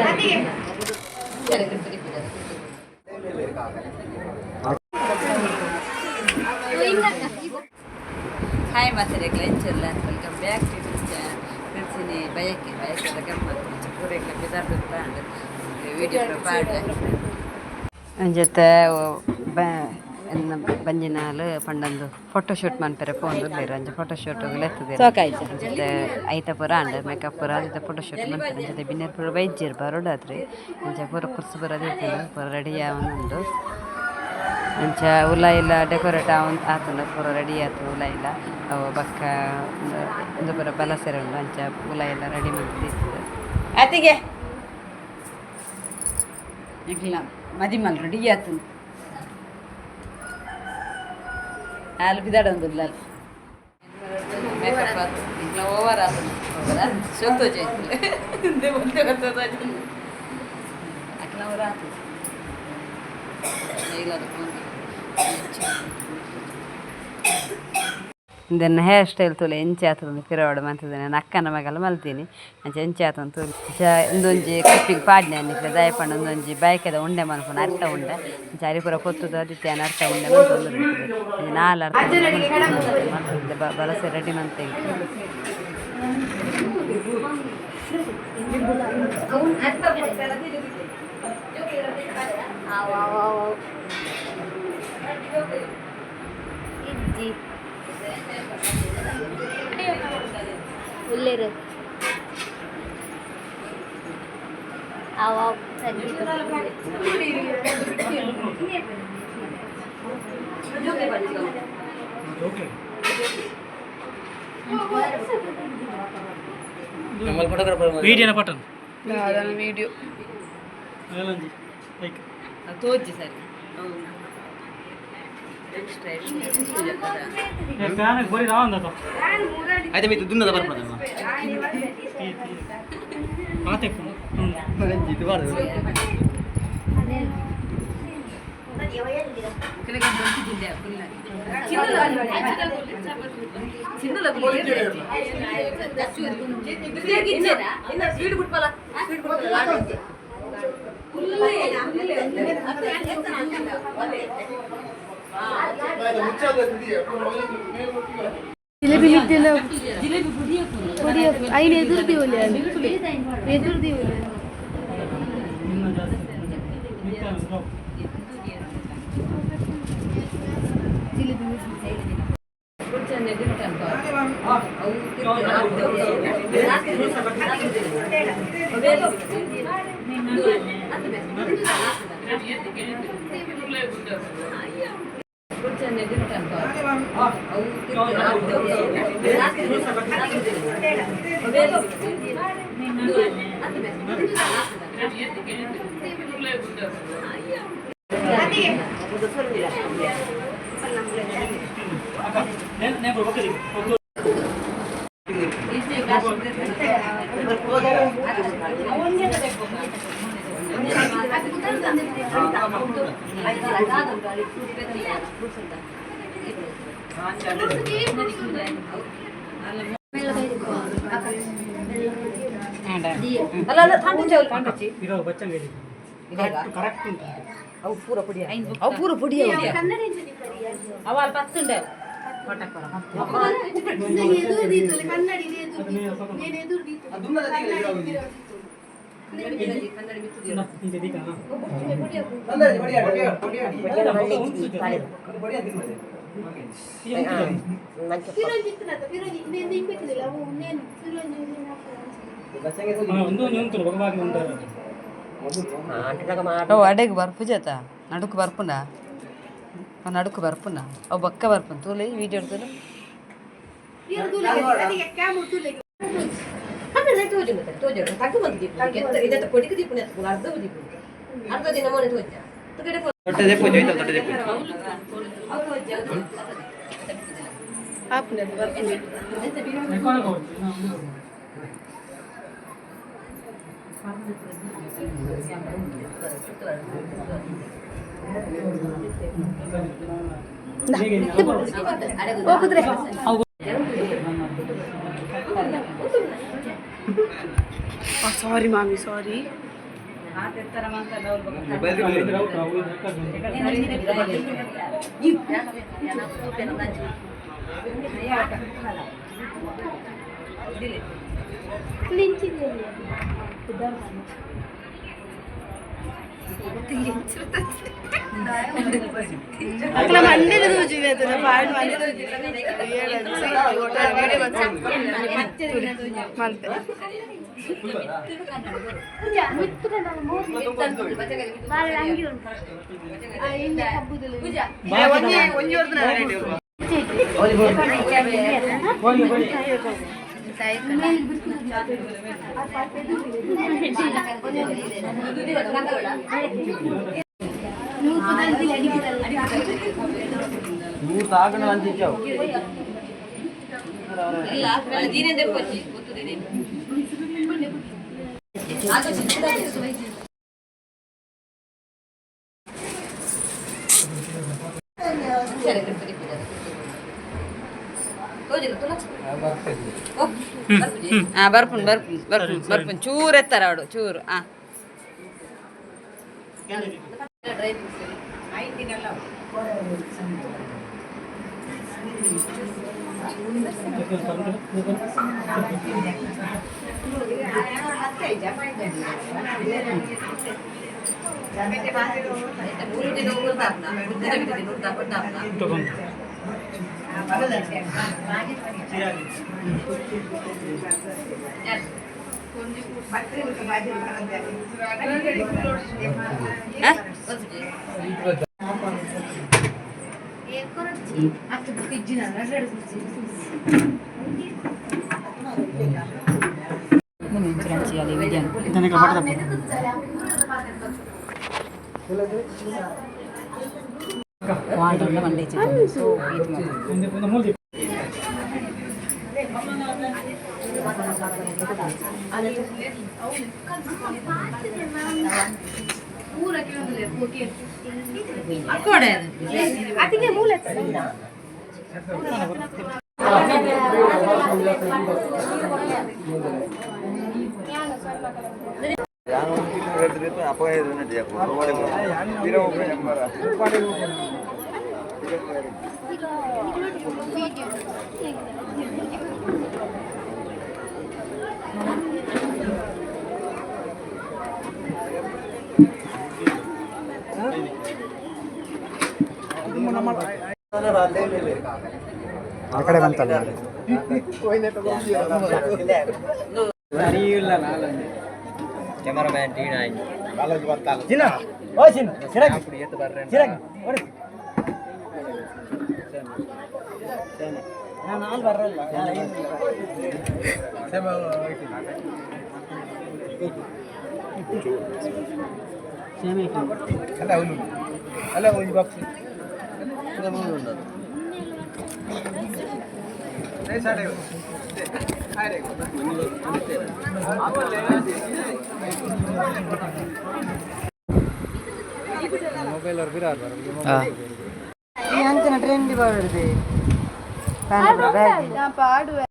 Hi ಮಾತಾಡಕ್ಲ ಎಂಚಲ್ಲ. Welcome back to YouTube channel. ಫ್ರೆಂಡ್ಸಿನಿ ಬಯಕೆ ಬಯಕೆದ ಗಮ್ಮತ್ತು ಪೂರೆಗ್ಲ ಬಿದಾರ್ದು ವಿಡಿಯೋ ಪಾಡ್ವೆ. ಅಂಜತೆ ಬಂಜಿನಾಲ್ ಪಂಡೊಂದು ಫೋಟೋ ಶೂಟ್ ಮನ್ಪೆರೆ ಪೋವೊಂದುಲ್ಲೆರ್. ಅಂಚ ಫೋಟೋ ಶೂಟ್ ಲೆತ್ತುದೆರ್. ಅಂಚತೆ ಐತ ಪೂರ ಆಂಡ್, ಮೇಕಪ್ ಪೂರ ಆದ್ ಫೋಟೋ ಶೂಟ್ ಮನ್ಪೆರ್. ಅಂಚತೆ ಬಿನ್ನೆರ್ ಪೂರ ಬೈದ್ಜೆರ್, ಬರೋಡಾತ್ರಿ. ಅಂಚ ಪೂರ ಕುರ್ಸು ಪೂರ ದೀತುಂಡು, ಪೂರ ರೆಡಿ ಆವೊಂದುಂಡು. ಅಂಚ ಉಲಾಯಿಲ ಡೆಕೋರೇಟ್ ಆವೊಂದು ಆತುಂಡು, ಪೂರ ರೆಡಿ ಆತು ಉಲಾಯಿಲ. ಅವು ಬೊಕ್ಕ ಉಂದು ಪೂರ ಬಲಸೆರೆ ಉಂಡು. ಅಂಚ ಉಲಾಯಿಲ ರೆಡಿ ಮಂತ್ ದೀತುಂಡು. ಅತಿಗೆ ನಿಕ್ಲ್ನ ಮದಿಮಲ್ ರೆಡಿ ಆತುಂಡು. ಆಲ್ ಪಿದಾಡೊಂದುಲ್ಲ. ಮೇಕಪ್ ಆತು, ನಿಕ್ಲ ಓವರ್ ಆತುಂಡು. ಓವರ್ ಸೊತ್ತೋಜೆ ಒಂತೆ ಗೊತ್ತೋಜೆ. ಅಕ್ಲ ಓವರ್ ಆತು. ಮೈಲಾದ. ಇಂದೆನ್ನ ಹೇರ್ ಸ್ಟೈಲ್ ತೂಲೆ ಎಂಚ ಆತುಂಡು. ಪಿರವಡು ಮಂತುದು ನನ್ನ ಅಕ್ಕನ ಮಗಲ ಮಲ್ತೀನಿ. ಅಂಚ ಎಂಚ ಆತುಂಡು ತೂಲೆ. ಅಂಚ ಉಂದೊಂಜಿ ಕ್ಲಿಪ್ಪಿಂಗ್ ಪಾಡ್ನೆ ನಿಕ್ಲೆ. ದಾಯೆ ಪಂಡ ಉಂದೊಂಜಿ ಬಯಕೆದ ಉಂಡೆ ಮನ್ಪುನ ಅರ್ಥ ಉಂಡೆ. ಅಂಚ ಅರಿ ಪೂರ ಪೊತ್ತುದು ಅದಿತ್ತೆ ಯಾನ್ ಅರ್ಥ ಉಂಡೆ ಮಂತೊಂದುಲ್ಲೆ. ನಾಲ್ ಅರ್ಥ ಉಂಡೆ ಮಲ್ತುದು ಬಲಸೆ ರೆಡಿ ಮಂತೆ. ಇಜ್ಜಿ ಉಲ್ಲೇರು ಅವ ಸರಿ. ವೀಡಿಯೋನ ಪಟ್ಟಣ. ವಿಡಿಯೋ. ಅಲ್ಲಂಜಿ ಲೈಕ್. ತೋಜಿ ಸರಿ. ಫ್ಯಾನ್ ಬರೀ ರಾವಂದ. అయితే మీకు దున్నದ ಬರ್ಪದ. ಆತೆ. ಜಿಲೇಬಿ ನಿದ್ದೆಲ್ಲ ಪೊಡಿ ಐನು ಎದುರು ದೀವೊಲಿ, ಎದುರು ದೀವೊಲಿ. ಜಿಲೇಬಿ. ಇರೋ ಬಚ್ಚಂಗ ಕರೆಕ್ಟ್ ಉಂಟು. ಅವು ಪೂರ ಪುಡಿ, ಅವು ಪೂರ ಪುಡಿ. ಅವಾಲ್ ಪತ್ತುಂಡೆ. ಎದುರು ದೀತೊಲಿ ಕನ್ನಡಿ ಎದುರು, నేను ಎದುರು ದೀತೊಲಿ. ಇಂಚ ದೀಕ. ಫಿರೋಜ್ ಇತ್ತನತ, ಫಿರೋಜ್ ಇನ್ನೇನು ಇಂಪೆತ್ತಿಲ್ಲ. ಅವು ಇನ್ನೇನು ಫಿರೋಜ್. ಒಂದು ಒಂದು ಉಂಟು ಬಗಬಾಗಿ ಉಂಟು. ಅವು ಅಡೆಗೆ ಬರ್ಪುಜತ ನಡುಕು ಬರ್ಪುಂಡ, ನಡುಕು ಬರ್ಪುಂಡ. ಅವು ಬೊಕ್ಕ ಬರ್ಪುಂಡು. ತೂಲೆ, ವೀಡಿಯೋ ತೂಲೆ. ಹೋಗುದ್ರೆ. ಸಾರಿ ಮಾಮಿ, ಸಾರಿ. ಅಕ್ಲ ಮಂಡೆದ ತೂಜಿದೆ ಅದನ್ನ ಪಾಡ್ ಮಂತೆ ಆ ಬರ್ಪುನ್ ಬರ್ಪುನ್ ಬರ್ಪುನ್ ಬರ್ಪುನ್ ಚೂರು ಎತ್ತರ ಅವಡು ಚೂರು. ಆ ಅದಕ್ಕೆ ಮೂಲ. ಆ ಕಡೆ ಬಂತಲ್ಲ. ಕೆಮರಾಮ್ಯಾನ್ ಟೀನ್ ಆಯ್ತು. ಅಂಚಿನ ಟ್ರೆಂಡಿ ಬರ್ತದೆ ಬ್ಯಾಗ್. ಪಾಡುವೆ.